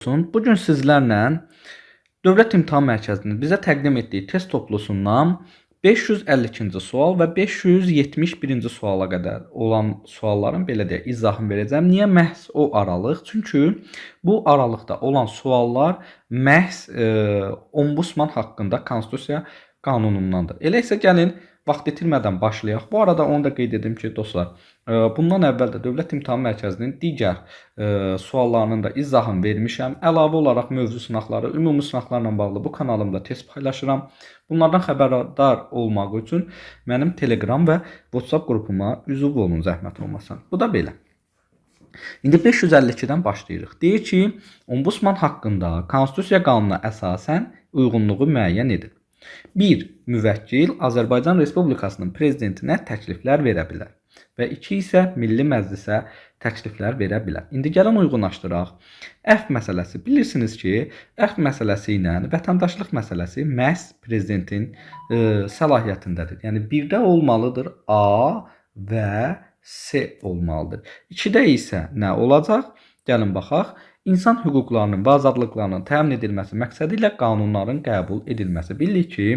Olsun. Bugün sizlərlə Dövlət İmtahan Mərkəzinin bizə təqdim etdiyi test toplusundan 552-ci sual və 571-ci suala qədər olan sualların belə deyək, izahını verəcəm. Niyə məhz o aralıq? Çünki bu aralıqda olan suallar məhz Ombudsman haqqında Konstitusiya qanunundandır. Elə isə gəlin vaxt itirmədən başlayaq. Bu arada onu da qeyd edim ki, dostlar, bundan əvvəl də Dövlət İmtahan Mərkəzinin digər suallarının da izahını vermişəm. Əlavə olaraq mövzu sınaqları, ümumi sınaqlarla bağlı bu kanalımda test paylaşıram. Bunlardan xəbərdar olmaq üçün mənim Telegram və WhatsApp qrupuma üzv olun, zəhmət olmasa. Bu da belə. İndi 552-dən başlayırıq. Deyir ki, Ombudsman haqqında Konstitusiya qanununa əsasən uyğunluğu müəyyən edin. 1. Müvəkkil Azərbaycan Respublikasının prezidentinə təkliflər verə bilər və 2 isə Milli Məclisə təkliflər verə bilər. İndi gəlin uyğunlaşdıraq. Əfv məsələsi. Bilirsiniz ki, əfv məsələsi ilə vətəndaşlıq məsələsi məhz prezidentin səlahiyyətindədir. Yəni 1-də olmalıdır A və C olmalıdır. 2-də isə nə olacaq? Gəlin baxaq. İnsan hüquqlarının və azadlıqlarının təmin edilməsi məqsədi ilə qanunların qəbul edilməsi. Bilirik ki,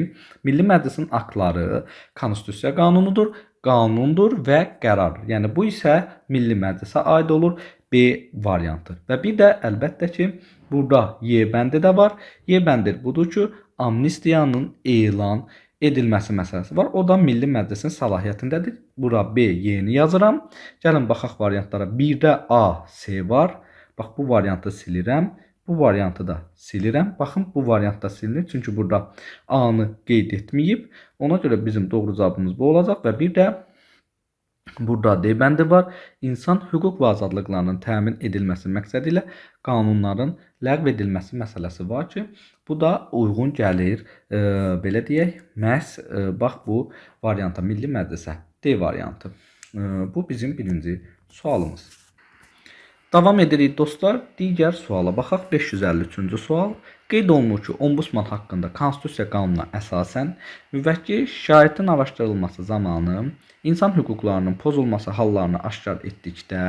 Milli Məclisin aktları Konstitusiya qanunudur, qanundur və qərardır. Yəni bu isə Milli Məclisə aid olur. B variantı. Və bir də əlbəttə ki, burada Y bəndi də var. Y bəndi budur ki, amnistiyanın elan edilməsi məsələsi var. O da Milli Məclisin səlahiyyətindədir. Bura B, Y-ni yazıram. Gəlin baxaq variantlara. 1-də A, C var. Bax, bu variantı silirəm. Bu variantı da silirəm. Baxın, bu variant da silinir. Çünki burada A-nı qeyd etməyib. Ona görə bizim doğru cavabımız bu olacaq. Və bir də burada D bəndi var. İnsan hüquq və azadlıqlarının təmin edilməsi məqsədi ilə qanunların ləğv edilməsi məsələsi var ki, bu da uyğun gəlir, belə deyək, məhz bax bu varianta, Milli Məclisə, D variantı. Bu bizim birinci sualımız. Davam edirik dostlar. Digər suala baxaq. 553-cü sual. Qeyd olunur ki, Ombudsman haqqında Konstitusiya qanununa əsasən müvəkkil şikayətin araşdırılması zamanı insan hüquqlarının pozulması hallarını aşkar etdikdə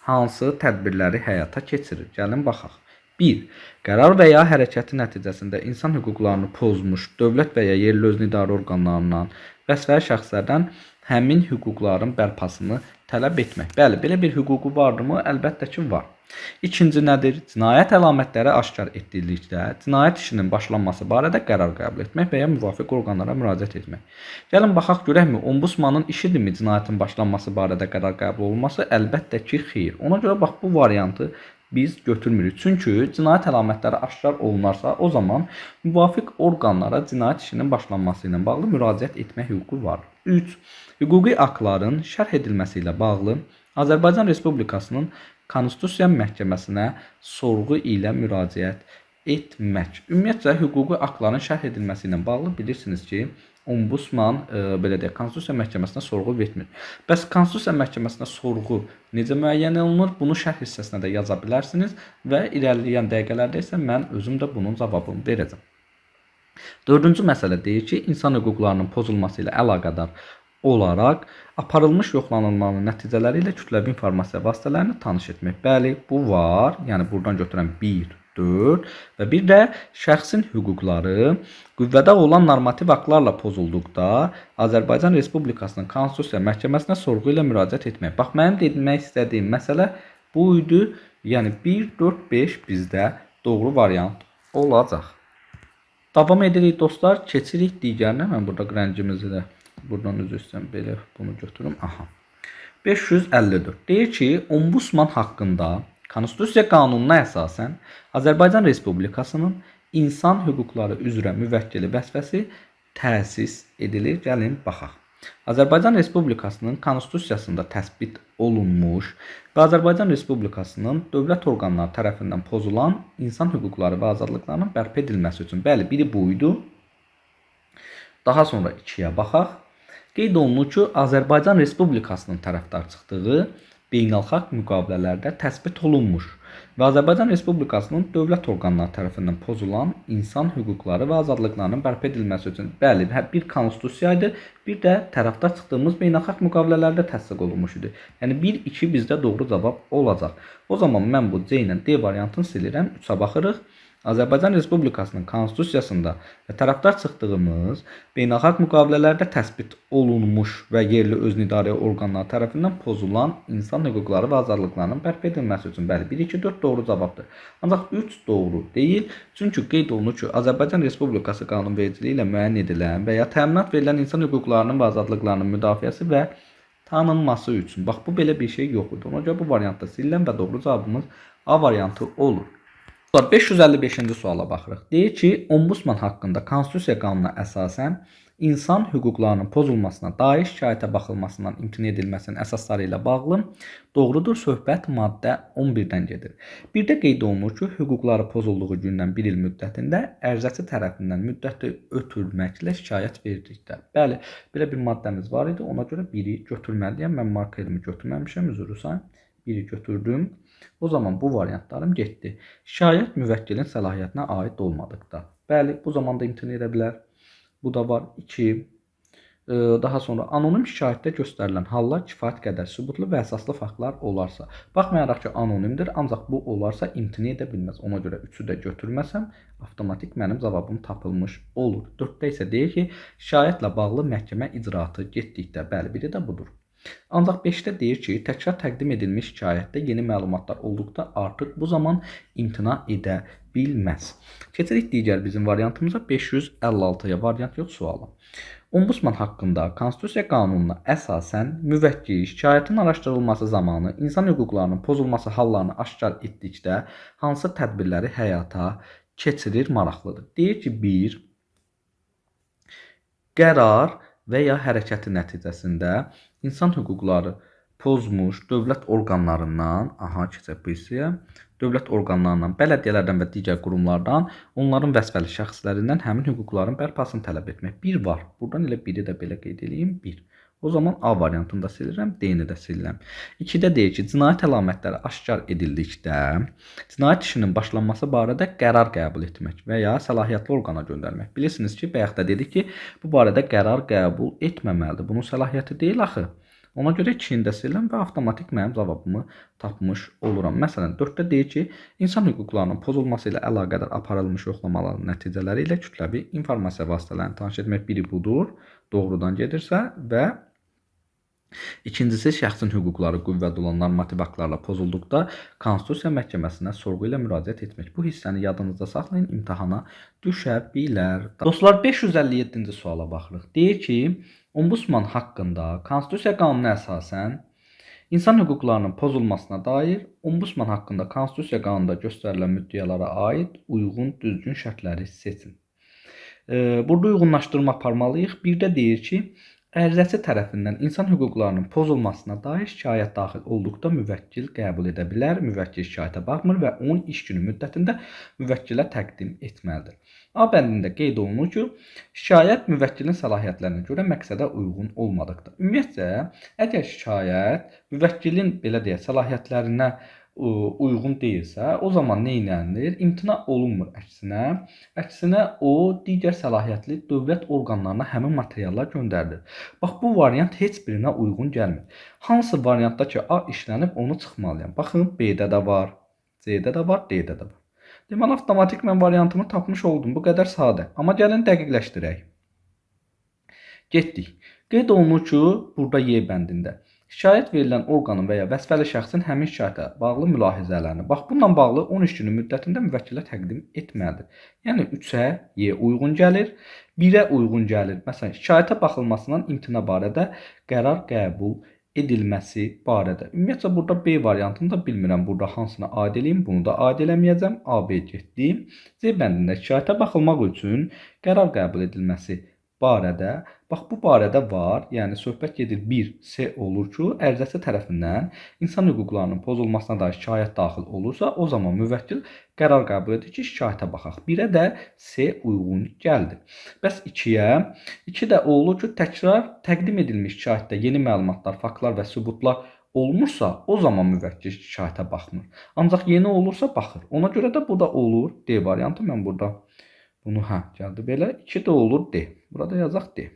hansı tədbirləri həyata keçirir? Gəlin baxaq. 1. Qərar və ya hərəkəti nəticəsində insan hüquqlarını pozmuş dövlət və ya yerli özünü idarə orqanlarından və sair şəxslərdən həmin hüquqların bərpasını tələb etmək. Bəli, belə bir hüququ vardımı? Əlbəttə ki, var. İkinci nədir? Cinayət əlamətləri aşkar etdikdə cinayət işinin başlanması barədə qərar qəbul etmək və ya müvafiq orqanlara müraciət etmək. Gəlin baxaq görəkmi Ombudsmanın işidirmi cinayətin başlanması barədə qərar qəbul olunması? Əlbəttə ki, xeyr. Ona görə bax bu variantı biz götürmürük. Çünki cinayət əlamətləri aşkar olunarsa, o zaman müvafiq orqanlara cinayət işinin başlanması ilə bağlı müraciət etmək hüququ var. 3. Hüquqi aktların şərh edilməsi ilə bağlı Azərbaycan Respublikasının Konstitusiya Məhkəməsinə sorğu ilə müraciət etmək. Ümumiyyətcə, hüquqi aktların şərh edilməsi ilə bağlı bilirsiniz ki, Ombudsman, belə deyək, Konstitusiya Məhkəməsinə sorğu vermir. Bəs Konstitusiya Məhkəməsinə sorğu necə müəyyən olunur? Bunu şərh hissəsinə də yaza bilərsiniz və irəliləyən dəqiqələrdə isə mən özüm də bunun cavabını verəcəm. Dördüncü məsələ deyir ki, insan hüquqlarının pozulması ilə əlaqədar olaraq aparılmış yoxlanılmanın nəticələri ilə kütləvi informasiya vasitələrini tanış etmək. Bəli, bu var. Yəni buradan götürən 1, 4 və bir də şəxsin hüquqları qüvvədə olan normativ aktlarla pozulduqda Azərbaycan Respublikasının Konstitusiya Məhkəməsinə sorğu ilə müraciət etmək. Bax, mənim demək istədiyim məsələ bu idi. Yəni 1, 4, 5 bizdə doğru variant olacaq. Davam edirik dostlar. Keçirik digərinə. Mən burada rəngimizi də buradan üzr istəyirəm, belə bunu götürüm. Aha. 554. Deyir ki, Ombudsman haqqında Konstitusiya qanununa əsasən Azərbaycan Respublikasının insan hüquqları üzrə müvəkkili vəzifəsi təsis edilir. Gəlin baxaq. Azərbaycan Respublikasının Konstitusiyasında təsbit olunmuş və Azərbaycan Respublikasının dövlət orqanları tərəfindən pozulan insan hüquqları və azadlıqlarının bərpa edilməsi üçün. Bəli, biri bu idi. Daha sonra 2-yə baxaq. Qeyd olunur ki, Azərbaycan Respublikasının tərəfdar çıxdığı beynəlxalq müqavilələrdə təsbit olunmuş və Azərbaycan Respublikasının dövlət orqanları tərəfindən pozulan insan hüquqları və azadlıqlarının bərpa edilməsi üçün. Bəli, bir konstitusiya idi, bir də tərəfdar çıxdığımız beynəlxalq müqavilələrdə təsdiq olunmuş idi. Yəni 1, 2 bizdə doğru cavab olacaq. O zaman mən bu C ilə D variantını silirəm, 3-ə baxırıq. Azərbaycan Respublikasının konstitusiyasında və tərəfdar çıxdığımız beynəlxalq müqavilələrdə təsbit olunmuş və yerli özünü idarə orqanları tərəfindən pozulan insan hüquqları və azadlıqlarının bərpa edilməsi üçün. Bəli, 1, 2, 4 doğru cavabdır. Ancaq 3 doğru deyil. Çünki qeyd olunur ki, Azərbaycan Respublikası qanunvericiliyi ilə müəyyən edilən və ya təminat verilən insan hüquqlarının və azadlıqlarının müdafiəsi və tanınması üçün. Bax, bu belə bir şey yox idi. Ona görə bu variantda sililən və doğru cavabımız A variantı olur. 555-ci suala baxırıq. Deyir ki, Ombudsman haqqında Konstitusiya qanununa əsasən insan hüquqlarının pozulmasına dair şikayətə baxılmasından imtina edilməsinin əsasları ilə bağlı doğrudur. Söhbət maddə 11-dən gedir. Bir də qeyd olunur ki, hüquqları pozulduğu gündən bir il müddətində ərizəçi tərəfindən müddəti ötürməklə şikayət verdikdə. Bəli, belə bir maddəmiz var idi. Ona görə biri götürməliyəm. Mən markerimi götürməmişəm, üzr istəyirəm. Biri götürdüm. O zaman bu variantlarım getdi. Şikayət müvəkkilin səlahiyyətinə aid olmadıqda. Bəli, bu zaman da imtina edə bilər. Bu da var. 2. Daha sonra anonim şikayətdə göstərilən hallar kifayət qədər sübutlu və əsaslı faktlar olarsa. Baxmayaraq ki, anonimdir, ancaq bu olarsa imtina edə bilməz. Ona görə 3-ü də götürməsəm, avtomatik mənim cavabım tapılmış olur. 4-də isə deyir ki, şikayətlə bağlı məhkəmə icraatı getdikdə. Bəli, biri də budur. Ancaq 5-də deyir ki, təkrar təqdim edilmiş şikayətdə yeni məlumatlar olduqda artıq bu zaman imtina edə bilməz. Keçirik digər bizim variantımıza 556-ya variant yox suala. Ombudsman haqqında Konstitusiya qanununa əsasən müvəkkil şikayətin araşdırılması zamanı insan hüquqlarının pozulması hallarını aşkar etdikdə hansı tədbirləri həyata keçirir maraqlıdır. Deyir ki, 1. Qərar və ya hərəkəti nəticəsində insan hüquqları pozmuş dövlət orqanlarından, aha, keçək bu hissəyə, dövlət orqanlarından, bələdiyyələrdən və digər qurumlardan, onların vəzifəli şəxslərindən həmin hüquqların bərpasını tələb etmək. 1 var. Buradan elə biri də belə qeyd eləyim. 1. O zaman A variantını da silirəm, D-ni də silirəm. 2-də deyir ki, cinayət əlamətləri aşkar edildikdə cinayət işinin başlanması barədə qərar qəbul etmək və ya səlahiyyətli orqana göndərmək. Bilirsiniz ki, bayaq da dedik ki, bu barədə qərar qəbul etməməlidir. Bunun səlahiyyəti deyil axı. Ona görə 2-ni də silirəm və avtomatik mənim cavabımı tapmış oluram. Məsələn, 4-də deyir ki, insan hüquqlarının pozulması ilə əlaqədar aparılmış yoxlamaların nəticələri ilə kütləvi informasiya vasitələrini tanış etmək. Biri budur, doğrudan gedirsə və İkincisi, şəxsin hüquqları qüvvədə olan normativ aktlarla pozulduqda Konstitusiya Məhkəməsinə sorğu ilə müraciət etmək. Bu hissəni yadınızda saxlayın, imtahana düşə bilər. Dostlar, 557-ci suala baxırıq. Deyir ki, Ombudsman haqqında Konstitusiya qanununa əsasən insan hüquqlarının pozulmasına dair Ombudsman haqqında Konstitusiya qanununda göstərilən müddəalara aid uyğun düzgün şərtləri seçin. Burada uyğunlaşdırma aparmalıyıq. Bir də deyir ki, ərizəçi tərəfindən insan hüquqlarının pozulmasına dair şikayət daxil olduqda müvəkkil qəbul edə bilər. Müvəkkil şikayətə baxmır və 10 iş günü müddətində müvəkkilə təqdim etməlidir. A bəndində qeyd olunur ki, şikayət müvəkkilin səlahiyyətlərinə görə məqsədə uyğun olmadıqda. Ümumiyyətcə, əgər şikayət müvəkkilin belə deyək, səlahiyyətlərinə uyğun deyilsə, o zaman nə edilir? İmtina olunmur əksinə. Əksinə o digər səlahiyyətli dövlət orqanlarına həmin materiallar göndərilir. Bax, bu variant heç birinə uyğun gəlmir. Hansı variantda ki A işlənib, onu çıxmalıyam. Baxın, B-də də var, C-də də var, D-də də var. Deməli, avtomatik mən variantımı tapmış oldum. Bu qədər sadə. Amma gəlin dəqiqləşdirək. Getdik. Qeyd olunur ki, burada Y bəndində şikayət verilən orqanın və ya vəzifəli şəxsin həmin şikayətə bağlı mülahizələrini. Bax, bununla bağlı 10 iş günü müddətində müvəkkilə təqdim etməlidir. Yəni 3-ə Y uyğun gəlir, 1-ə uyğun gəlir. Məsələn, şikayətə baxılmasından imtina barədə qərar qəbul edilməsi barədə. Ümumiyyətcə, burada B variantını da bilmirəm. Burada hansına aid eləyim, bunu da aid eləməyəcəm. A, B getdi. C bəndində şikayətə baxılmaq üçün qərar qəbul edilməsi barədə. Bax, bu barədə var. Yəni söhbət gedir 1 C olur ki, ərizəçi tərəfindən insan hüquqlarının pozulmasına dair şikayət daxil olursa, o zaman müvəkkil qərar qəbul edir ki, şikayətə baxaq. 1-ə də C uyğun gəldi. Bəs 2-yə? 2 də olur ki, təkrar təqdim edilmiş şikayətdə yeni məlumatlar, faktlar və sübutlar olmursa, o zaman müvəkkil şikayətə baxmır. Ancaq yeni olursa baxır. Ona görə də bu da olur D variantı. Mən burada bunu gəldi belə. 2 də olur D. Burada yazaq D.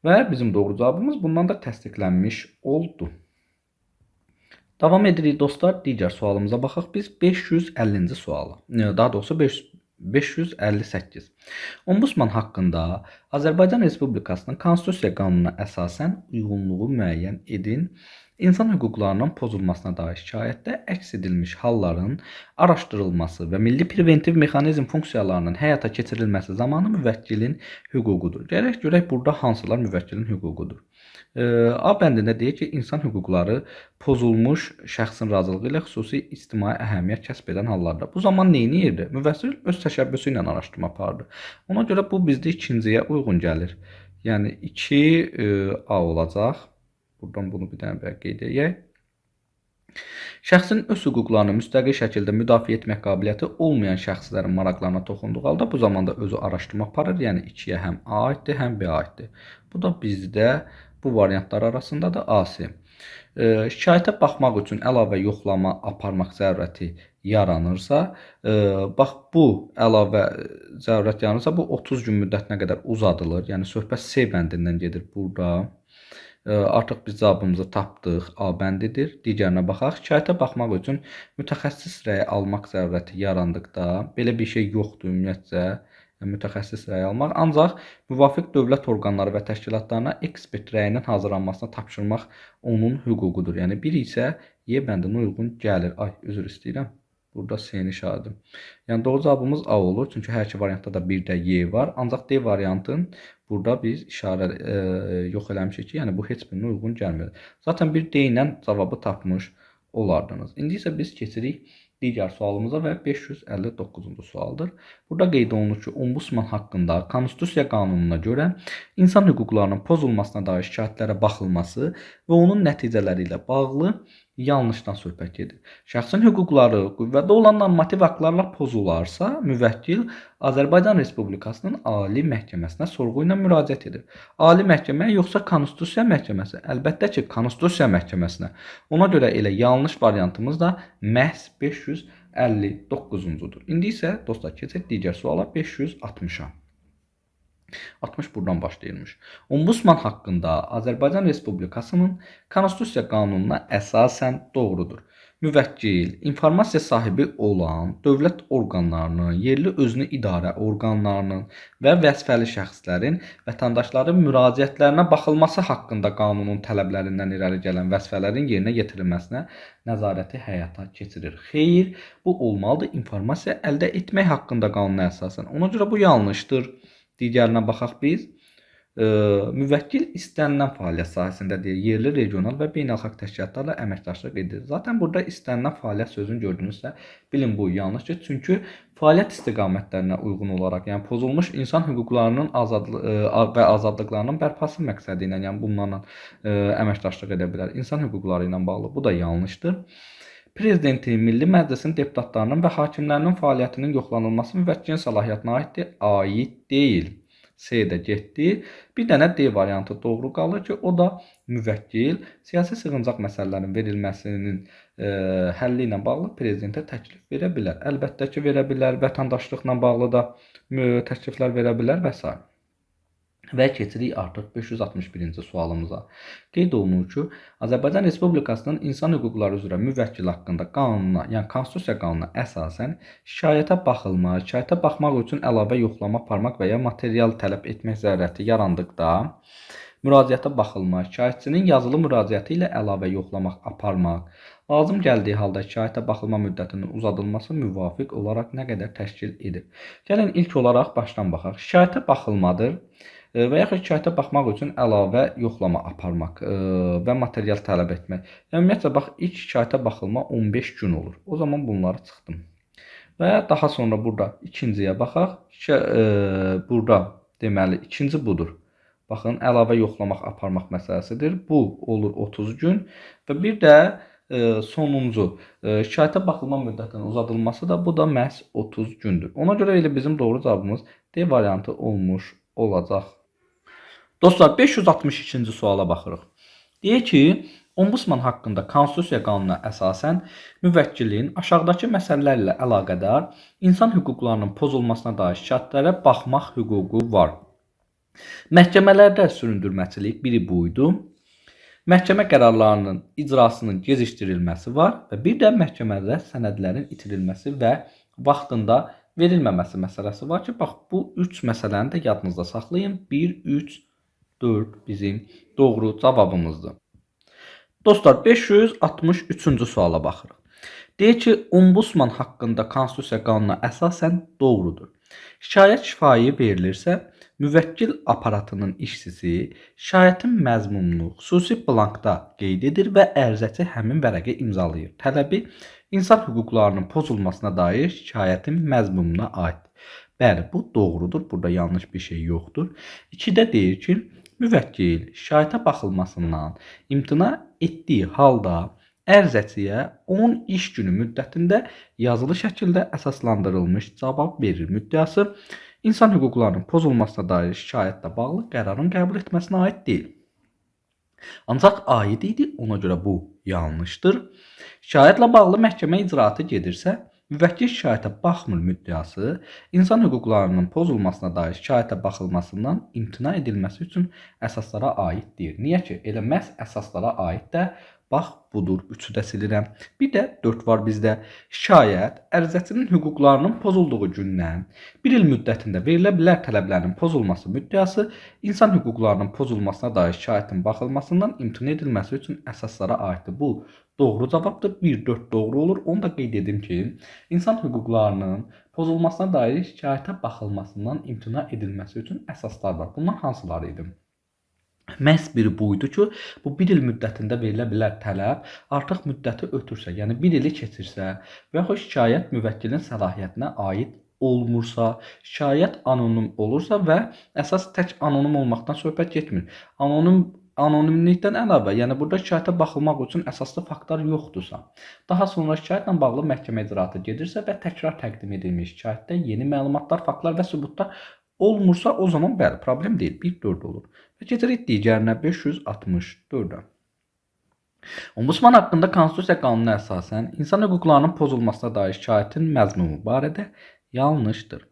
Və bizim doğru cavabımız bundan da təsdiqlənmiş oldu. Davam edirik dostlar. Digər sualımıza baxaq biz 550-ci suala. Daha doğrusu 558. Ombudsman haqqında Azərbaycan Respublikasının Konstitusiya qanununa əsasən uyğunluğu müəyyən edin. İnsan hüquqlarının pozulmasına dair şikayətdə əks edilmiş halların araşdırılması və milli preventiv mexanizm funksiyalarının həyata keçirilməsi zamanı müvəkkilin hüququdur. Gərək görək burada hansılar müvəkkilin hüququdur. A bəndində deyir ki, insan hüquqları pozulmuş şəxsin razılığı ilə xüsusi ictimai əhəmiyyət kəsb edən hallarda. Bu zaman nə edirdi? Müvəkkil öz təşəbbüsü ilə araşdırma apardı. Ona görə bu bizdə ikinciyə uyğun gəlir. Yəni 2 A olacaq. Buradan bunu bir dənə belə qeyd edək. Şəxsin öz hüquqlarını müstəqil şəkildə müdafiə etmək qabiliyyəti olmayan şəxslərin maraqlarına toxunduğu halda bu zamanda özü araşdırma aparır. Yəni 2-yə həm A aiddir, həm B aiddir. Bu da bizdə bu variantlar arasında da A-si. Şikayətə baxmaq üçün əlavə yoxlama aparmaq zərurəti yaranırsa, bax bu əlavə zərurət yaranırsa, bu 30 gün müddətinə qədər uzadılır. Yəni söhbət C bəndindən gedir burada. Artıq biz cavabımızı tapdıq. A bəndidir. Digərinə baxaq. Şikayətə baxmaq üçün mütəxəssis rəyi almaq zərurəti yarandıqda belə bir şey yoxdur ümumiyyətcə. Mütəxəssis rəyi almaq, ancaq müvafiq dövlət orqanları və təşkilatlarına ekspert rəyinin hazırlanmasına tapşırmaq onun hüququdur. Yəni bir isə Y bəndinə uyğun gəlir. Ay, üzr istəyirəm. Burada C-ni işarə edim. Yəni doğru cavabımız A olur. Çünki hər iki variantda da bir də Y var. Ancaq D variantın burada biz işarə yox eləmişik ki, yəni bu heç birinə uyğun gəlmir. Zaten bir D ilə cavabı tapmış olardınız. İndi isə biz keçirik digər sualımıza və 559-cu sualdır. Burada qeyd olunur ki, Ombudsman haqqında Konstitusiya qanununa görə insan hüquqlarının pozulmasına dair şikayətlərə baxılması və onun nəticələri ilə bağlı yanlışdan söhbət gedir. Şəxsin hüquqları qüvvədə olan normativ aktlarla pozularsa, müvəkkil Azərbaycan Respublikasının Ali Məhkəməsinə sorğu ilə müraciət edir. Ali Məhkəməyə yoxsa Konstitusiya Məhkəməsi? Əlbəttə ki, Konstitusiya Məhkəməsinə. Ona görə elə yanlış variantımız da məhz 559-cudur. İndi isə dostlar keçək digər suala 560-a. 60 buradan başlayırmış. Ombudsman haqqında Azərbaycan Respublikasının Konstitusiya qanununa əsasən doğrudur. Müvəkkil, informasiya sahibi olan dövlət orqanlarının, yerli özünü idarə orqanlarının və vəzifəli şəxslərin vətəndaşların müraciətlərinə baxılması haqqında qanunun tələblərindən irəli gələn vəzifələrin yerinə yetirilməsinə nəzarəti həyata keçirir. Xeyr, bu olmalıdır informasiya əldə etmək haqqında qanuna əsasən. Ona görə bu yanlışdır. Digərinə baxaq biz. Müvəkkil istənilən fəaliyyət sahəsində deyir, yerli, regional və beynəlxalq təşkilatlarla əməkdaşlıq edir. Zaten burada istənilən fəaliyyət sözünü gördünüzsə, bilin bu yanlışdır. Çünki fəaliyyət istiqamətlərinə uyğun olaraq, yəni pozulmuş insan hüquqlarının və azadlıqlarının bərpası məqsədi ilə, yəni bunlarla əməkdaşlıq edə bilər. İnsan hüquqları ilə bağlı bu da yanlışdır. Prezidentin, Milli Məclisin deputatlarının və hakimlərinin fəaliyyətinin yoxlanılması müvəkkilin səlahiyyətinə aiddir, aid deyil. C də getdi. Bir dənə D variantı doğru qalır ki, o da müvəkkil siyasi sığıncaq məsələlərinin verilməsinin həlli ilə bağlı prezidentə təklif verə bilər. Əlbəttə ki, verə bilər, vətəndaşlıqla bağlı da təkliflər verə bilər və s. Və keçirik artıq 561-ci sualımıza. Qeyd olunur ki, Azərbaycan Respublikasının insan hüquqları üzrə müvəkkil haqqında qanuna, yəni Konstitusiya qanununa əsasən şikayətə baxılma, şikayətə baxmaq üçün əlavə yoxlama aparmaq və ya material tələb etmək zərurəti yarandıqda müraciətə baxılma, şikayətçinin yazılı müraciəti ilə əlavə yoxlamaq aparmaq, lazım gəldiyi halda şikayətə baxılma müddətinin uzadılması müvafiq olaraq nə qədər təşkil edir? Gəlin ilk olaraq başdan baxaq. Şikayətə baxılmadır və yaxud şikayətə baxmaq üçün əlavə yoxlama aparmaq və material tələb etmək. Yəni, ümumiyyətcə, bax, ilk şikayətə baxılma 15 gün olur. O zaman bunları çıxdım. Və daha sonra burada ikinciyə baxaq. Burada deməli, ikinci budur. Baxın, əlavə yoxlamaq aparmaq məsələsidir. Bu olur 30 gün və bir də sonuncu şikayətə baxılma müddətinin uzadılması da bu da məhz 30 gündür. Ona görə elə bizim doğru cavabımız D variantı olmuş olacaq. Dostlar, 562-ci suala baxırıq. Deyir ki, Ombudsman haqqında Konstitusiya qanununa əsasən müvəkkilin aşağıdakı məsələlərlə əlaqədar insan hüquqlarının pozulmasına dair şikayətlərə baxmaq hüququ var. Məhkəmələrdə süründürməçilik biri bu idi. Məhkəmə qərarlarının icrasının gecikdirilməsi var və bir də məhkəmədə sənədlərin itirilməsi və vaxtında verilməməsi məsələsi var ki, bax bu 3 məsələni də yadınızda saxlayın. 1, 3, 4 bizim doğru cavabımızdır. Dostlar, 563-cü suala baxırıq. Deyir ki, Ombudsman haqqında Konstitusiya qanununa əsasən doğrudur. Şikayət şifahi verilirsə, müvəkkil aparatının işçisi şikayətin məzmununu xüsusi blankda qeyd edir və ərizəçi həmin vərəqi imzalayır. Tələbi insan hüquqlarının pozulmasına dair şikayətin məzmununa aiddir. Bəli, bu doğrudur. Burada yanlış bir şey yoxdur. 2-də deyir ki, müvəkkil şikayətə baxılmasından imtina etdiyi halda ərizəçiyə 10 iş günü müddətində yazılı şəkildə əsaslandırılmış cavab verir. Müddəası insan hüquqlarının pozulmasına dair şikayətlə bağlı qərarın qəbul etməsinə aid deyil. Ancaq aid idi, ona görə bu yanlışdır. Şikayətlə bağlı məhkəmə icraatı gedirsə, müvəkkil şikayətə baxmır müddəası insan hüquqlarının pozulmasına dair şikayətə baxılmasından imtina edilməsi üçün əsaslara aid deyil. Niyə ki, elə məhz əsaslara aid də bax budur. 3-ü də silirəm. Bir də 4 var bizdə. Şikayət ərizəçinin hüquqlarının pozulduğu gündən 1 il müddətində verilə bilər tələblərinin pozulması müddəası insan hüquqlarının pozulmasına dair şikayətin baxılmasından imtina edilməsi üçün əsaslara aiddir. Bu doğru cavabdır. 1, 4 doğru olur. Onu da qeyd edim ki, insan hüquqlarının pozulmasına dair şikayətə baxılmasından imtina edilməsi üçün əsaslar var. Bunlar hansıları idi? Məhz biri bu idi ki, bu 1 il müddətində verilə bilər tələb artıq müddəti ötürsə, yəni 1 ili keçirsə və yaxud şikayət müvəkkilin səlahiyyətinə aid olmursa, şikayət anonim olursa və əsas tək anonim olmaqdan söhbət getmir. Anonimlikdən əlavə, yəni burada şikayətə baxılmaq üçün əsaslı faktlar yoxdursa, daha sonra şikayətlə bağlı məhkəmə icraatı gedirsə və təkrar təqdim edilmiş şikayətdə yeni məlumatlar, faktlar və sübutlar olmursa, o zaman bəli, problem deyil. 1-4 olur. Və keçirik digərinə 564-ə. Ombudsman haqqında Konstitusiya qanununa əsasən insan hüquqlarının pozulmasına dair şikayətin məzmunu barədə yanlışdır.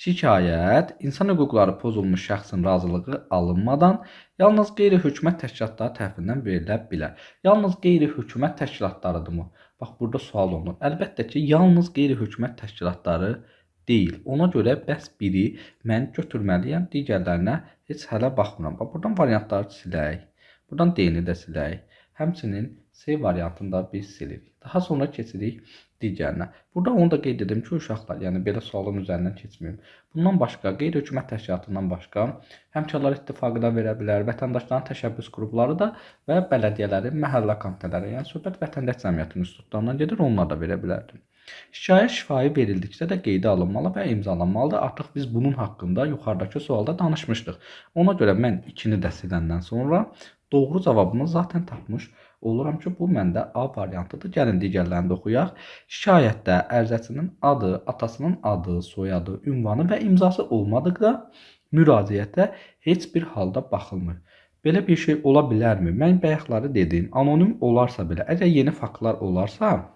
Şikayət insan hüquqları pozulmuş şəxsin razılığı alınmadan yalnız qeyri-hökumət təşkilatları tərəfindən verilə bilər. Yalnız qeyri-hökumət təşkilatlarıdırmı? Bax, burada sual olunur. Əlbəttə ki, yalnız qeyri-hökumət təşkilatları deyil. Ona görə bəs biri mən götürməliyəm, digərlərinə heç hələ baxmıram. Bax, buradan variantları silək. Buradan D-ni də silək. Həmçinin C variantını da biz silirik. Daha sonra keçirik digərinə. Burada onu da qeyd edim ki, uşaqlar, yəni belə sualın üzərindən keçməyim. Bundan başqa, qeyri-hökumət təşkilatından başqa Həmkarlar İttifaqı da verə bilər, vətəndaşların təşəbbüs qrupları da və bələdiyyələrin məhəllə komitələri, yəni söhbət vətəndaş cəmiyyətinin institutlarından gedir, onlar da verə bilərdi. Şikayət şifahi verildikdə də qeydə alınmalı və imzalanmalıdır. Artıq biz bunun haqqında yuxarıdakı sualda danışmışdıq. Ona görə mən 2-ni də siləndən sonra doğru cavabımı zaten tapmış oluram ki, bu məndə A variantıdır. Gəlin digərlərini də oxuyaq. Şikayətdə ərizəçinin adı, atasının adı, soyadı, ünvanı və imzası olmadıqda müraciətə heç bir halda baxılmır. Belə bir şey ola bilərmi? Mən bayaqları dedim, anonim olarsa belə, əgər yeni faktlar olarsa,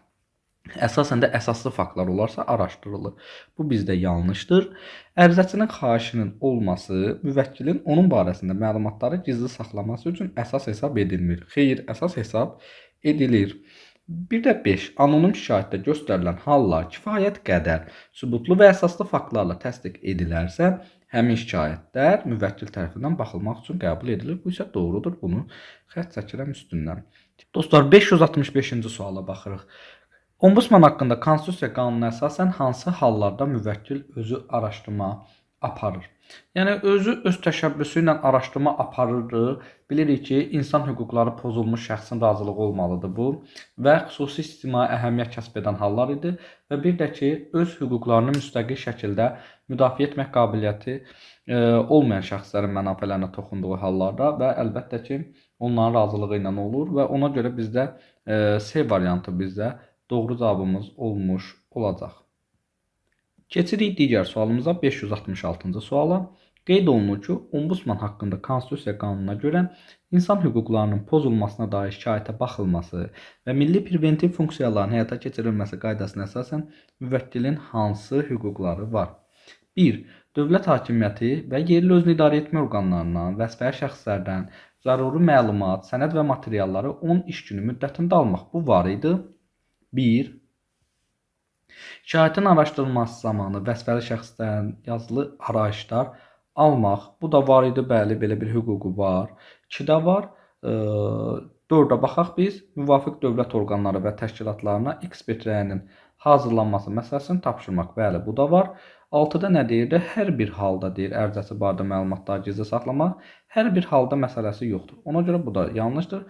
əsasən də əsaslı faktlar olarsa araşdırılır. Bu bizdə yanlışdır. Ərizəçinin xahişinin olması müvəkkilin onun barəsində məlumatları gizli saxlaması üçün əsas hesab edilmir. Xeyr, əsas hesab edilir. Bir də 5. Anonim şikayətdə göstərilən hallar kifayət qədər sübutlu və əsaslı faktlarla təsdiq edilərsə, həmin şikayətlər müvəkkil tərəfindən baxılmaq üçün qəbul edilir. Bu isə doğrudur. Bunu xətt çəkirəm üstündən. Dostlar, 565-ci suala baxırıq. Ombudsman haqqında Konstitusiya qanununa əsasən hansı hallarda müvəkkil özü araşdırma aparır? Yəni özü öz təşəbbüsü ilə araşdırma aparırdı. Bilirik ki, insan hüquqları pozulmuş şəxsin razılığı olmalıdır bu və xüsusi ictimai əhəmiyyət kəsb edən hallar idi və bir də ki, öz hüquqlarını müstəqil şəkildə müdafiə etmək qabiliyyəti olmayan şəxslərin mənafelərinə toxunduğu hallarda və əlbəttə ki, onların razılığı ilə olur və ona görə bizdə C variantı bizdə doğru cavabımız olmuş olacaq. Keçirik digər sualımıza, 566-cı suala. Qeyd olunur ki, Ombudsman haqqında Konstitusiya qanununa görə insan hüquqlarının pozulmasına dair şikayətə baxılması və milli preventiv funksiyaların həyata keçirilməsi qaydasına əsasən müvəkkilin hansı hüquqları var? 1. Dövlət hakimiyyəti və yerli özünü idarə etmə orqanlarından, vəzifəli şəxslərdən zəruri məlumat, sənəd və materialları 10 iş günü müddətində almaq. Bu var idi. 1. Şikayətin araşdırılması zamanı vəzifəli şəxslərin yazılı arayışlar almaq. Bu da var idi, bəli, belə bir hüququ var. 2-də var. 4-ə baxaq biz. Müvafiq dövlət orqanları və təşkilatlarına ekspert rəyinin hazırlanması məsələsini tapşırmaq. Bəli, bu da var. 6-da nə deyirdi? Hər bir halda deyir, ərizəsi barədə məlumatları gizli saxlamaq. Hər bir halda məsələsi yoxdur. Ona görə bu da yanlışdır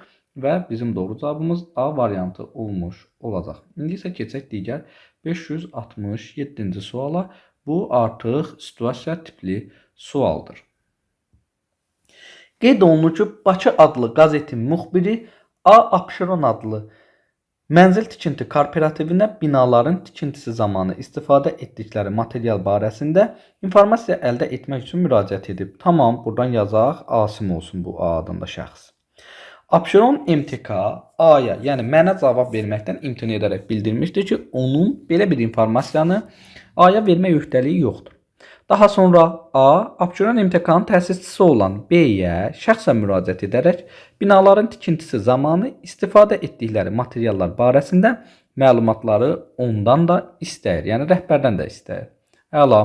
və bizim doğru cavabımız A variantı olmuş olacaq. İndi isə keçək digər 567-ci suala. Bu artıq situasiya tipli sualdır. Qeyd olunur ki, Bakı adlı qazetin müxbiri A. Abşeron adlı mənzil tikinti kooperativinə binaların tikintisi zamanı istifadə etdikləri material barəsində informasiya əldə etmək üçün müraciət edib. Tamam, buradan yazaq, Asim olsun bu A adında şəxs. Abşeron MTK A-ya, yəni mənə cavab verməkdən imtina edərək bildirmişdir ki, onun belə bir informasiyanı A-ya vermək öhdəliyi yoxdur. Daha sonra A, Abşeron MTK-nın təsisçisi olan B-yə şəxsən müraciət edərək binaların tikintisi zamanı istifadə etdikləri materiallar barəsində məlumatları ondan da istəyir, yəni rəhbərdən də istəyir. Əla.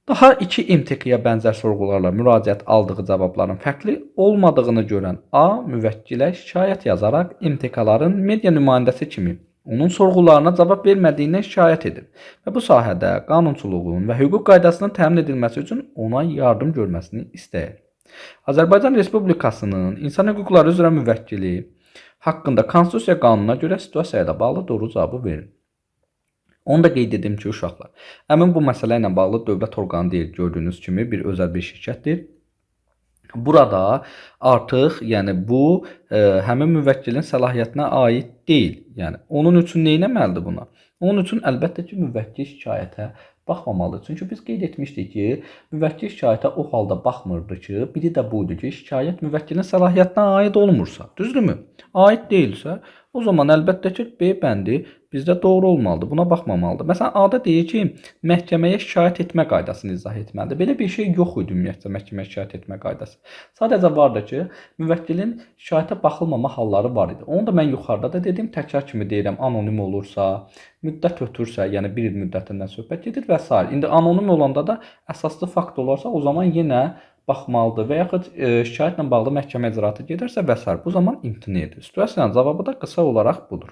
Daha iki MTK-ya bənzər sorğularla müraciət aldığı cavabların fərqli olmadığını görən A müvəkkilə şikayət yazaraq MTK-ların media nümayəndəsi kimi onun sorğularına cavab vermədiyindən şikayət edib və bu sahədə qanunçuluğun və hüquq qaydasının təmin edilməsi üçün ona yardım görməsini istəyir. Azərbaycan Respublikasının İnsan Hüquqları üzrə müvəkkili haqqında Konstitusiya qanununa görə situasiya ilə bağlı doğru cavabı verin. Onu da qeyd edim ki, uşaqlar, həmin bu məsələ ilə bağlı dövlət orqanı deyil, gördüyünüz kimi bir özəl bir şirkətdir. Burada artıq, yəni bu həmin müvəkkilin səlahiyyətinə aid deyil. Yəni onun üçün nə etməlidir buna? Onun üçün əlbəttə ki, müvəkkil şikayətə baxmamalıdır. Çünki biz qeyd etmişdik ki, müvəkkil şikayətə o halda baxmırdı ki, biri də bu idi ki, şikayət müvəkkilin səlahiyyətinə aid olmursa, düzdürmü? Aid deyilsə, o zaman əlbəttə ki, B bəndi bizdə doğru olmalıdır. Buna baxmamalıdır. Məsələn, A-da deyir ki, məhkəməyə şikayət etmə qaydasını izah etməlidir. Belə bir şey yox idi ümumiyyətcə məhkəməyə şikayət etmə qaydası. Sadəcə vardı ki, müvəkkilin şikayətə baxılmama halları var idi. Onu da mən yuxarıda da dedim, təkrar kimi deyirəm, anonim olursa, müddət ötürsə, yəni bir il müddətindən söhbət gedir və s. İndi anonim olanda da əsaslı fakt olarsa, o zaman yenə baxmalıdır və yaxud şikayətlə bağlı məhkəmə icraatı gedirsə və s. Bu zaman imtina edir. Situasiyanın cavabı da qısa olaraq budur.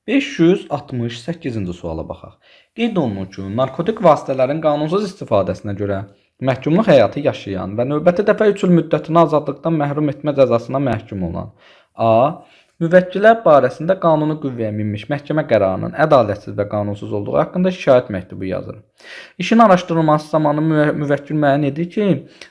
568-ci suala baxaq. Qeyd olunur ki, narkotik vasitələrin qanunsuz istifadəsinə görə məhkumluq həyatı yaşayan və növbəti dəfə 3 il müddətinə azadlıqdan məhrum etmə cəzasına məhkum olan A müvəkkilə barəsində qanuni qüvvəyə minmiş məhkəmə qərarının ədalətsiz və qanunsuz olduğu haqqında şikayət məktubu yazır. İşin araşdırılması zamanı müvəkkil müəyyən edir ki,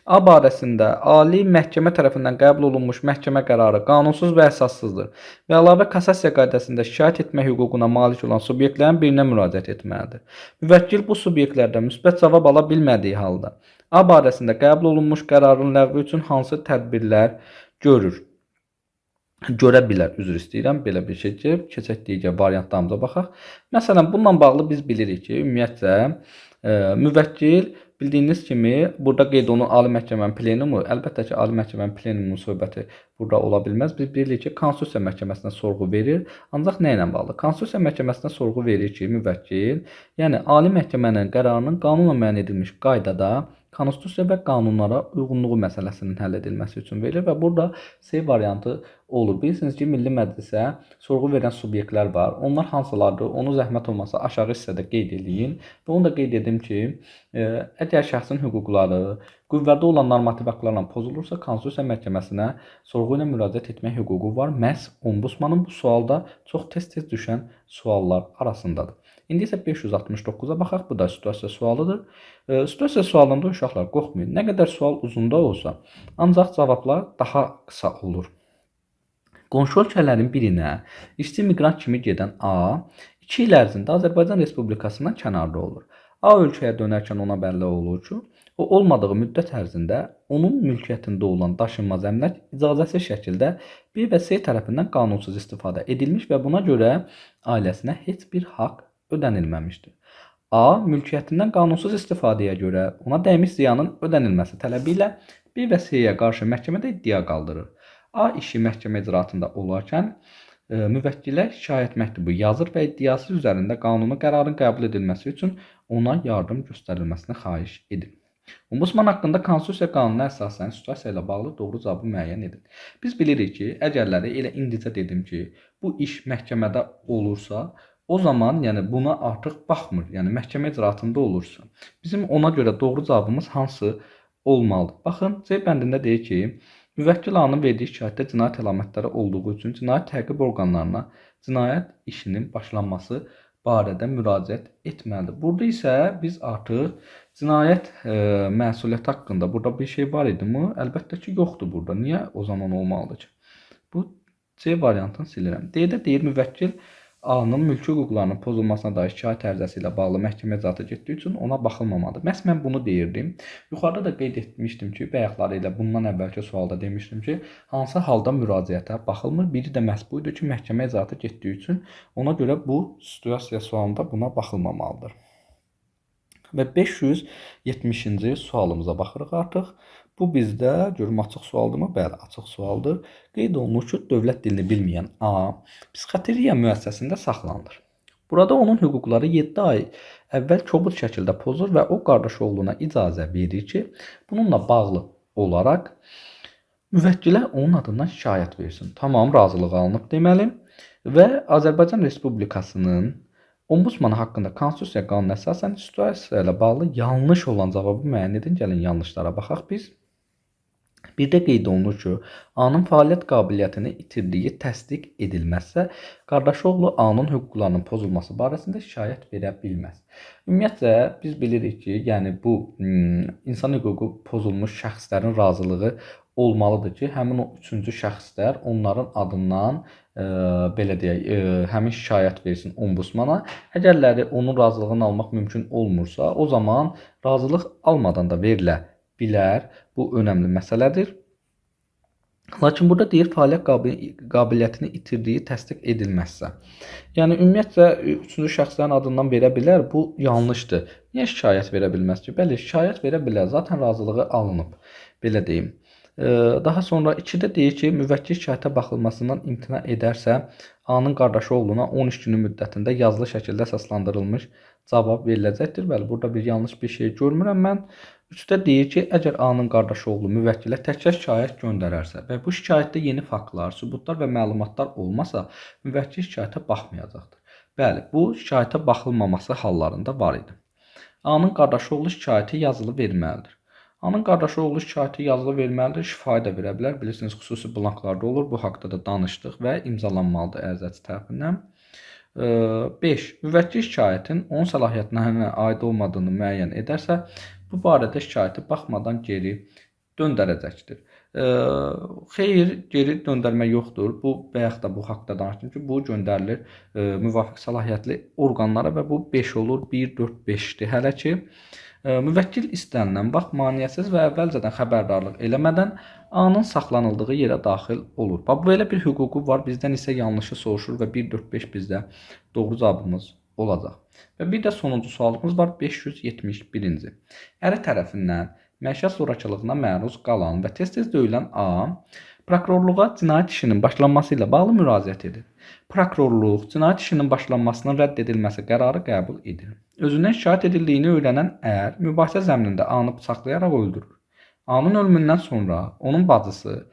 A barəsində Ali Məhkəmə tərəfindən qəbul olunmuş məhkəmə qərarı qanunsuz və əsassızdır və əlavə kassasiya qaydasında şikayət etmə hüququna malik olan subyektlərin birinə müraciət etməlidir. Müvəkkil bu subyektlərdən müsbət cavab ala bilmədiyi halda A barəsində qəbul olunmuş qərarın ləğvi üçün hansı tədbirlər görür? Görə bilər, üzr istəyirəm, belə bir şey ki, keçək digər variantlarımıza baxaq. Məsələn, bununla bağlı biz bilirik ki, ümumiyyətcə müvəkkil bildiyiniz kimi burada qeyd olunur Ali Məhkəmənin plenumu. Əlbəttə ki, Ali Məhkəmənin plenumunun söhbəti burada ola bilməz. Biz bilirik ki, Konstitusiya Məhkəməsinə sorğu verir. Ancaq nə ilə bağlı? Konstitusiya Məhkəməsinə sorğu verir ki, müvəkkil, yəni Ali Məhkəmənin qərarının qanunla müəyyən edilmiş qaydada konstitusiya və qanunlara uyğunluğu məsələsinin həll edilməsi üçün verilir və burada C variantı olur. Bilirsiniz ki, Milli Məclisə sorğu verən subyektlər var. Onlar hansılardır? Onu zəhmət olmasa aşağı hissədə qeyd eləyin. Və onu da qeyd edim ki, əgər şəxsin hüquqları qüvvədə olan normativ aktlarla pozulursa, Konstitusiya Məhkəməsinə sorğu ilə müraciət etmək hüququ var. Məhz Ombudsmanın bu sualda çox tez-tez düşən suallar arasındadır. İndi isə 569-a baxaq. Bu da situasiya sualıdır. Situasiya sualında uşaqlar qorxmayın. Nə qədər sual uzun da olsa, ancaq cavablar daha qısa olur. Qonşu ölkələrin birinə işçi miqrant kimi gedən A, 2 il ərzində Azərbaycan Respublikasından kənarda olur. A ölkəyə dönərkən ona bəlli olur ki, o olmadığı müddət ərzində onun mülkiyyətində olan daşınmaz əmlak icazəsiz şəkildə B və C tərəfindən qanunsuz istifadə edilmiş və buna görə ailəsinə heç bir haqq ödənilməmişdir. A mülkiyyətindən qanunsuz istifadəyə görə ona dəymiş ziyanın ödənilməsi tələbi ilə B və C-yə qarşı məhkəmədə iddia qaldırır. A işi məhkəmə icraatında olarkən müvəkkilə şikayət məktubu yazır və iddiası üzərində qanuni qərarın qəbul edilməsi üçün ona yardım göstərilməsini xahiş edir. Ombudsman haqqında Konstitusiya qanununa əsasən situasiya ilə bağlı doğru cavabı müəyyən edin. Biz bilirik ki, əgərləri elə indicə dedim ki, bu iş məhkəmədə olursa, o zaman yəni buna artıq baxmır. Yəni məhkəmə icraatında olursa. Bizim ona görə doğru cavabımız hansı olmalıdır? Baxın, C bəndində deyir ki, müvəkkil A-nın verdiyi şikayətdə cinayət əlamətləri olduğu üçün cinayət təqib orqanlarına cinayət işinin başlanması barədə müraciət etməlidir. Burada isə biz artıq cinayət məsuliyyəti haqqında burada bir şey var idimi? Əlbəttə ki, yoxdur burada. Niyə o zaman olmalıdır ki? Bu C variantını silirəm. D-də deyir müvəkkil A-nın mülki hüquqlarının pozulmasına dair şikayət ərizəsi ilə bağlı məhkəmə icraatı getdiyi üçün ona baxılmamalıdır. Məhz mən bunu deyirdim. Yuxarıda da qeyd etmişdim ki, bayaqları ilə bundan əvvəlki sualda demişdim ki, hansı halda müraciətə baxılmır. Biri də məhz bu idi ki, məhkəmə icraatı getdiyi üçün ona görə bu situasiya sualında buna baxılmamalıdır. Və 570-ci sualımıza baxırıq artıq. Bu bizdə, görüm açıq sualdırmı? Bəli, açıq sualdır. Qeyd olunur ki, dövlət dilini bilməyən A psixiatriya müəssisəsində saxlanılır. Burada onun hüquqları 7 ay əvvəl kobud şəkildə pozulur və o qardaşoğluna icazə verir ki, bununla bağlı olaraq müvəkkilə onun adından şikayət versin. Tamam, razılıq alınıb deməli və Azərbaycan Respublikasının Ombudsmanı haqqında Konstitusiya qanununa əsasən situasiya ilə bağlı yanlış olan cavabı müəyyən edin. Gəlin yanlışlara baxaq biz. Bir də qeyd olunur ki, A-nın fəaliyyət qabiliyyətini itirdiyi təsdiq edilməzsə, qardaşoğlu A-nın hüquqlarının pozulması barəsində şikayət verə bilməz. Ümumiyyətcə biz bilirik ki, yəni bu insan hüququ pozulmuş şəxslərin razılığı olmalıdır ki, həmin o üçüncü şəxslər onların adından belə deyək, həmin şikayət versin ombudsmana. Əgərləri onun razılığını almaq mümkün olmursa, o zaman razılıq almadan da verilə bilər. Bu önəmli məsələdir. Lakin burada deyir fəaliyyət qabiliyyətini itirdiyi təsdiq edilməzsə. Yəni ümumiyyətcə üçüncü şəxslərin adından verə bilər. Bu yanlışdır. Niyə şikayət verə bilməz ki? Bəli, şikayət verə bilər. Zaten razılığı alınıb. Belə deyim. Daha sonra 2-də deyir ki, müvəkkil şikayətə baxılmasından imtina edərsə, A-nın qardaşı oğluna 13 günü müddətində yazılı şəkildə əsaslandırılmış cavab veriləcəkdir. Bəli, burada bir yanlış bir şey görmürəm mən. 3-də deyir ki, əgər A-nın qardaşı oğlu müvəkkilə təkrar şikayət göndərərsə və bu şikayətdə yeni faktlar, sübutlar və məlumatlar olmasa, müvəkkil şikayətə baxmayacaqdır. Bəli, bu şikayətə baxılmaması hallarında var idi. A-nın qardaşı oğlu şikayəti yazılı verməlidir. A-nın qardaşı oğlu şikayəti yazılı verməlidir, şifahi də verə bilər. Bilirsiniz, xüsusi blanklarda olur. Bu haqda da danışdıq və imzalanmalıdır ərizəçi tərəfindən. 5. Müvəkkil şikayətin onun səlahiyyətinə aid olmadığını müəyyən edərsə, bu barədə şikayəti baxmadan geri döndərəcəkdir. Xeyr, geri döndərmə yoxdur. Bu, bayaq da bu haqda danışdım ki, bu göndərilir müvafiq səlahiyyətli orqanlara və bu 5 olur, 1, 4, 5-dir hələ ki. Müvəkkil istənilən vaxt maneəsiz və əvvəlcədən xəbərdarlıq eləmədən A-nın saxlanıldığı yerə daxil olur. Bax, belə bir hüququ var. Bizdən isə yanlışı soruşur və 1, 4, 5 bizdə doğru cavabımız olacaq. Və bir də sonuncu sualımız var, 571-ci. Əri tərəfindən məişət zorakılığına məruz qalan və tez-tez döyülən A, prokurorluğa cinayət işinin başlanması ilə bağlı müraciət edir. Prokurorluq cinayət işinin başlanmasının rədd edilməsi qərarı qəbul edir. Özündən şikayət edildiyini öyrənən ər mübahisə zəminində A-nı bıçaqlayaraq öldürür. A-nın ölümündən sonra onun bacısı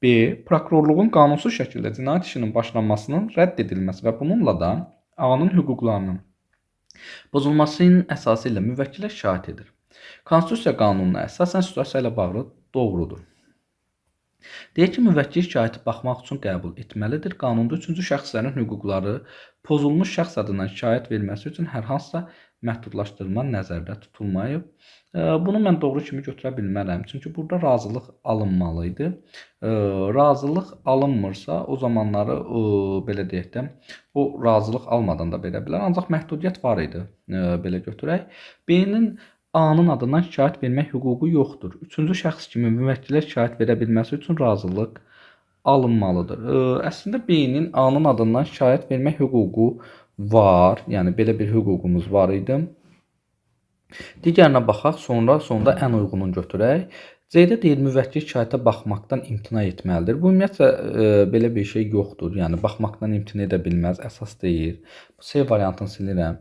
B, prokurorluğun qanunsuz şəkildə cinayət işinin başlanmasının rədd edilməsi və bununla da A-nın hüquqlarının pozulmasının əsası ilə müvəkkilə şikayət edir. Konstitusiya qanununa əsasən situasiya ilə bağlı doğrudur. Deyir ki, müvəkkil şikayəti baxmaq üçün qəbul etməlidir. Qanunda üçüncü şəxslərin hüquqları pozulmuş şəxs adından şikayət verməsi üçün hər hansısa məhdudlaşdırma nəzərdə tutulmayıb. Bunu mən doğru kimi götürə bilmərəm. Çünki burada razılıq alınmalı idi. Razılıq alınmırsa, o zamanları belə deyək də, o razılıq almadan da verə bilər. Ancaq məhdudiyyət var idi. Belə götürək. B-nin A-nın adından şikayət vermək hüququ yoxdur. Üçüncü şəxs kimi müvəkkilə şikayət verə bilməsi üçün razılıq alınmalıdır. Əslində B-nin A-nın adından şikayət vermək hüququ var. Yəni belə bir hüququmuz var idi. Digərinə baxaq, sonra sonda ən uyğununu götürək. C-də deyir, müvəkkil şikayətə baxmaqdan imtina etməlidir. Bu ümumiyyətlə belə bir şey yoxdur. Yəni baxmaqdan imtina edə bilməz, əsas deyil. C variantını silirəm.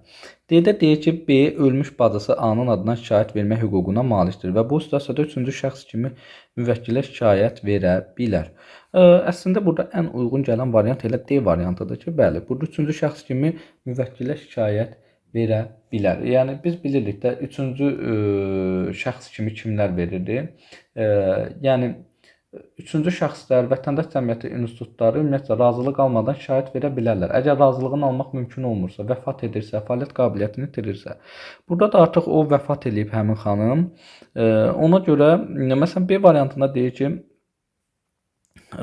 D-də deyir ki, B ölmüş bacısı A-nın adından şikayət vermək hüququna malikdir və bu situasiyada üçüncü şəxs kimi müvəkkilə şikayət verə bilər. Əslində burada ən uyğun gələn variant elə D variantıdır ki, bəli, burada üçüncü şəxs kimi müvəkkilə şikayət verə bilər. Yəni biz bilirik də üçüncü şəxs kimi kimlər verirdi? Yəni üçüncü şəxslər, vətəndaş cəmiyyəti institutları ümumiyyətlə razılıq almadan şikayət verə bilərlər. Əgər razılığını almaq mümkün olmursa, vəfat edirsə, fəaliyyət qabiliyyətini itirirsə. Burada da artıq o vəfat eləyib həmin xanım. Ona görə məsələn B variantında deyir ki,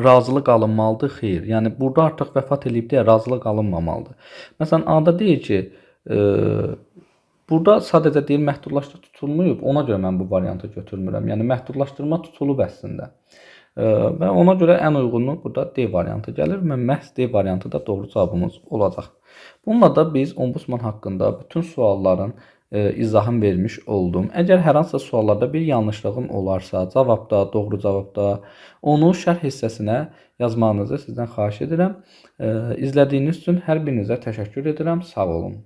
razılıq alınmalıdır, xeyr. Yəni burada artıq vəfat eləyib deyə razılıq alınmamalıdır. Məsələn A-da deyir ki, burada sadəcə deyir məhdudlaşdırma tutulmayıb, ona görə mən bu variantı götürmürəm. Yəni məhdudlaşdırma tutulub əslində. Və ona görə ən uyğunu burada D variantı gəlir və məhz D variantı da doğru cavabımız olacaq. Bununla da biz ombudsman haqqında bütün sualların izahını vermiş oldum. Əgər hər hansısa suallarda bir yanlışlığım olarsa, cavabda, doğru cavabda, onu şərh hissəsinə yazmağınızı sizdən xahiş edirəm. İzlədiyiniz üçün hər birinizə təşəkkür edirəm. Sağ olun.